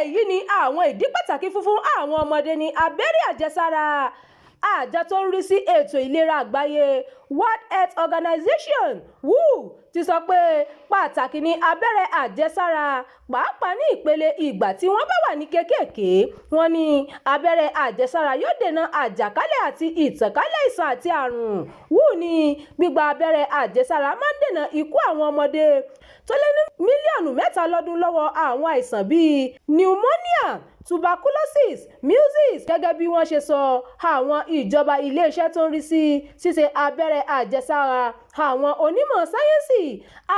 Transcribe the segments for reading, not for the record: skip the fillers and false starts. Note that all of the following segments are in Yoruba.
Èyí ni àwọn ìdí pàtàkì fífún àwọn ọmọdé ní abẹ́rẹ́ àjẹsára. Àjọ tó ń rí sí ètò ìlera àgbáyé, World Health Organization, WHO, ti sọ pé pàtàkì ní abẹ́rẹ́ àjẹsára, pàápàá ní ìpele ìgbà tí wọ́n bá wà ní kéékèèké. Wọ́n ní abẹ́rẹ́ àjẹsára yóò dènà àjàkálẹ̀ àti ìtànkálẹ̀ àìsàn àti àrùn. WHO ní gbígba abẹ́rẹ́ àjẹsára máa ń dènà ikú àwọn ọmọdé tó lé ní mílíọ̀nù 3 lọ́dún lọ́wọ́ àwọn àìsàn bíi pneumonia, tuberculosis, measles. Gẹ́gẹ́ bí wọ́n ṣe sọ, àwọn ìjọba, iléeṣẹ́ tó ń rí sí ṣíṣe abẹ́rẹ́ àjẹsára, àwọn onímọ̀ sáyẹ́ǹsì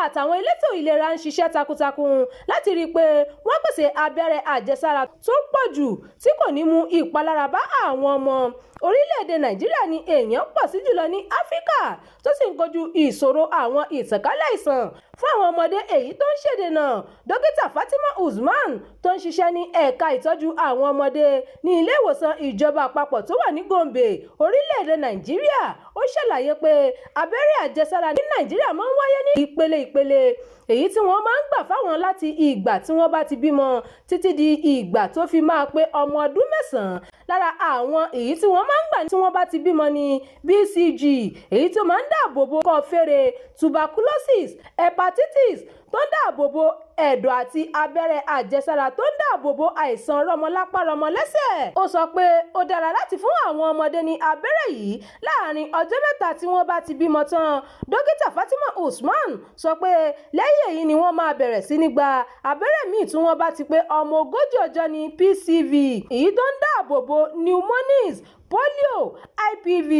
àtàwọn elétò ìlera ń ṣiṣẹ́ takuntakun láti rí i pé wọ́n pèsè abẹ́rẹ́ àjẹsára tó pọ̀ jù tí kò ní mú ìpalára bá àwọn ọmọ. Orílẹ̀-èdè Nàìjíríà ní èèyàn pọ̀ sí jùlọ ní Áfíríkà tó sì ń kojú ìṣòro àwọn ìtànkálẹ̀ àìsàn fún àwọn ọmọdé, èyí tó ń ṣèdènà. Dókítà Fatima Usman, tó ń ṣiṣẹ́ ní ẹ̀ka ìtọ́jú àwọn ọmọdé ní ilé ìwòsàn ìjọba àpapọ̀ tó wà ní Gombe, orílẹ̀-èdè Nàìjíríà, ó ṣàlàyé pé abẹ́rẹ́ àjẹsára ní Nàìjíríà máa ń wáyé ní ìpele ìpele, èyí tí wọ́n máa ń gbà fáwọn láti ìgbà tí wọ́n bá ti bímọ títí di ìgbà tó fi máa pé ọmọ ọdún 9. Lára àwọn èyí tí wọ́n máa ń gbà tí wọ́n bá ti bímọ ní BCG, èyí tó máa ń dáàbò bo ikọ́-fèrè, tuberculosis, hepatitis tó ń dáàbò bo ẹ̀dọ̀ àti abẹ́rẹ́ àjẹsára tó ń dáàbò bo àìsàn rọmọlápá rọmọlẹ́sẹ̀. Ó sọ pé ó dára láti fún àwọn ọmọdé ní abẹ́rẹ́ yìí láàrin ọjọ́ 3 tí wọ́n bá ti bímọ tán. Dókítà Fatima Usman sọ pé lẹ́yìn èyí ni wọ́n máa bẹ̀rẹ̀ sí ní gba abẹ́rẹ́ míì tí wọ́n bá ti pé ọmọ 40 ọjọ́ ní PCV, èyí tó ń dáàbò bo pneumonia, polio, IPV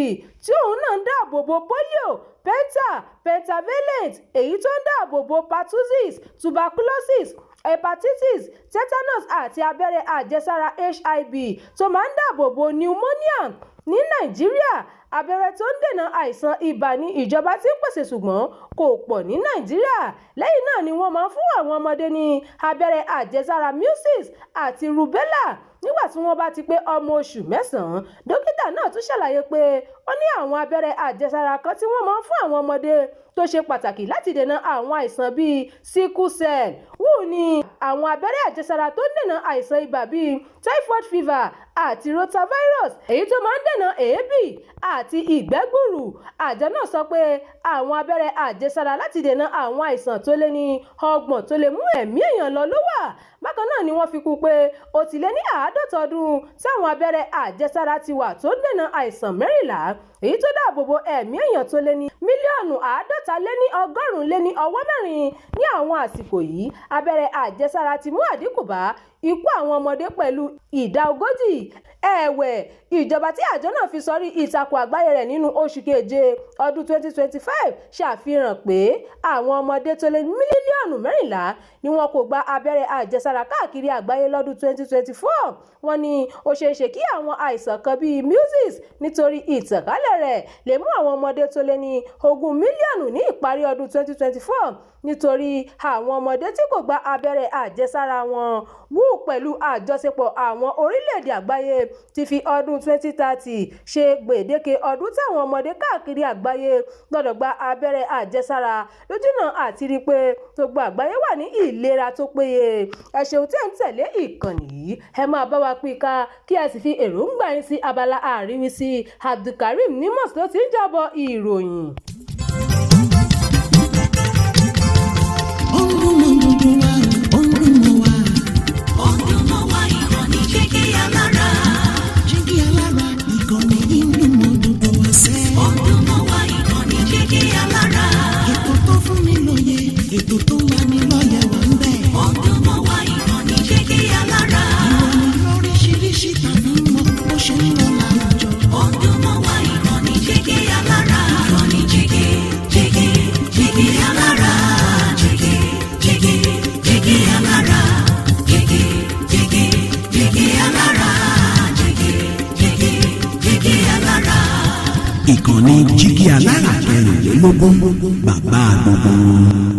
tí òun náà ń dáàbò bo polio, penta, pentavalent, èyí tó ń dáàbò bo pertussis, tuberculosis, hepatitis, tetanus àti abẹ́rẹ́ àjẹsára Hib tó máa ń dáàbò bo pneumonia. Ní Nàìjíríà, abẹ́rẹ́ tó ń dènà àìsàn ibà ní ìjọba ti ń pèsè, ṣùgbọ́n kò pọ̀ ní Nàìjíríà. Lẹ́yìn náà ni wọ́n máa ń fún àwọn ọmọdé ní abẹ́rẹ́ àjẹsára measles àti rubella nígbà tí wọ́n bá ti pé ọmọ oṣù 9. Dókítà náà tún ṣàlàyé pé ó ní àwọn abẹ́rẹ́ àjẹsára kan tí wọ́n máa ń fún àwọn ọmọdé tó ṣe pàtàkì láti dènà àwọn àìsàn bíi sickle cell. WHO ní àwọn abẹ́rẹ́ àjẹsára tó ń dènà àìsàn ibà bíi typhoid fever àti rotavirus, èyí tó máa ń dènà èébì àti ìgbẹ́ gbuuru. Àjọ náà sọ pé àwọn abẹ́rẹ́ àjẹsára láti dènà àwọn àìsàn tó lé ní 30 tó lè mú ẹ̀mí èèyàn lọ ló wà. Bákan náà ni wọ́n fi kún pé ó ti lé ní 50 ọdún táwọn abẹ́rẹ́ àjẹsára ti wà tó ń dènà àìsàn 14, èyí tó dáàbò bo ẹ̀mí èèyàn tó lé ní mílíọ̀nù 4.5 ní àwọn àsìkò yìí. Abẹ́rẹ́ àjẹsára ti mú àdínkù bá ikú àwọn ọmọdé pẹ̀lú ìdá 40. Ẹ̀wẹ̀, ìjọba tí àjọ náà fi sórí ìtàkùn àgbáyé rẹ̀ nínú oṣù keje ọdún 2025 ṣàfihàn pé àwọn ọmọdé tó lé ní mílíọ̀nù 14 ni wọn kò gba abẹ́rẹ́ àjẹsára káàkiri àgbáyé lọ́dún 2024. Wọ́n ní ó ṣeé ṣe kí àwọn àìsàn kan bíi measles, nítorí ìtànkálẹ̀ rẹ̀, lè mú àwọn ọmọdé tó lé ní 20 mílíọ̀nù ní ìparí ọdún 2024 nítorí àwọn ọmọdé tí kò gba abẹ́rẹ́ àjẹsára wọn. WHO pẹ̀lú àjọṣepọ̀ àwọn orílẹ̀-èdè àgbáyé ti fi ọdún 2030 ṣe gbèdéke ọdún táwọn ọmọdé káàkiri àgbáyé gbọ́dọ̀ gba abẹ́rẹ́ àjẹsára lójúnà àti rí i pé gbogbo àgbáyé wà ní ìlera tó péye. Ẹ ṣeun tí ẹ̀ ń tẹ̀lé ìkànnì yìí. Ẹ máa bá wa pín ká, kí ẹ sì fi èròǹgbà yín sí abala àríwísí. Abdulkareem Nimos ló ti ń jábọ̀ ìròyìn. Ó ń dún mọ́ gbogbo wa, ó ń dún mọ́ wa. Ó ń dún mọ́ wa, ìkànnì Jígí Alára. Jígí Alára, ìkànnì yìí ń dún mọ́ gbogbo wa sẹ́. Ó ń dún mọ́ wa, ìkànnì Jígí Alára. Ètò tó fún ni lóye, ètò tó ń lani lọ́yẹ̀ wà ń bẹ̀. Ó ń dún mọ́ wa, ìkànnì Jígí Alára. Ìròyìn lóríṣiríṣi tàbí mọ́ bó ṣe ń lọ láwùjọ. Ó ń dún mọ́ wa, ìkànnì Jígí Alára. Ìkànnì Jígí, Jígí, Jígí Alára. Jígí, Jígí, Jígí Alára. Jígí, Jígí, Jígí Alára. Jígí, Jígí, Jígí Alára. Ìkànnì Jígí Alára 24, bàbá gbogbo wọn.